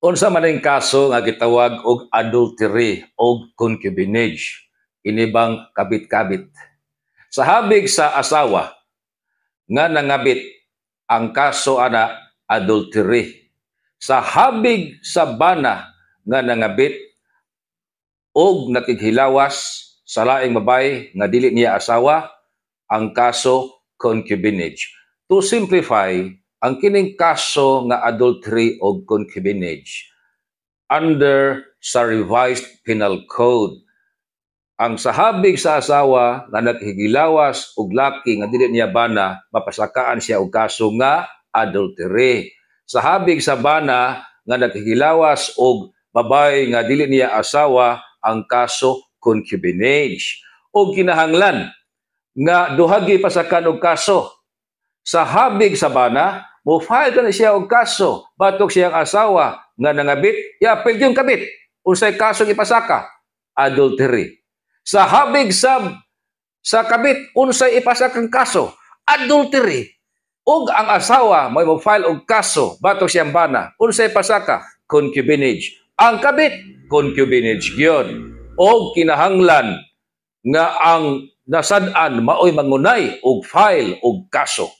Unsa man ang kaso nga gitawag og adultery og concubinage? Ini bang kabit-kabit? Sa habig sa asawa nga nangabit, ang kaso ana adultery. Sa habig sa bana nga nangabit og nakighilawas sa laing babae nga dili niya asawa, ang kaso concubinage. To simplify, ang kining kaso nga adultery o concubinage under sa Revised Penal Code, ang sahabig sa asawa nga naghigilawas og laki nga dili niya bana, mapasakaan siya og kaso nga adultery. Sa habig sa bana nga naghigilawas og babae nga dili niya asawa, ang kaso concubinage. Og kinahanglan nga duha gipasakan og kaso. Sa habig sa bana, mo file ka na siya og kaso batok siyang asawa nga nangabit, i-appeal yung kabit. Unsay kaso ipasaka? Adultery. Sa habig sa kabit, unsay ipasakang kaso? Adultery. Ug ang asawa may mo file og kaso batok siyang bana, unsay pasaka? Concubinage. Ang kabit, concubinage gyud. Og kinahanglan nga ang nasad-an maoy mangunay og file og kaso.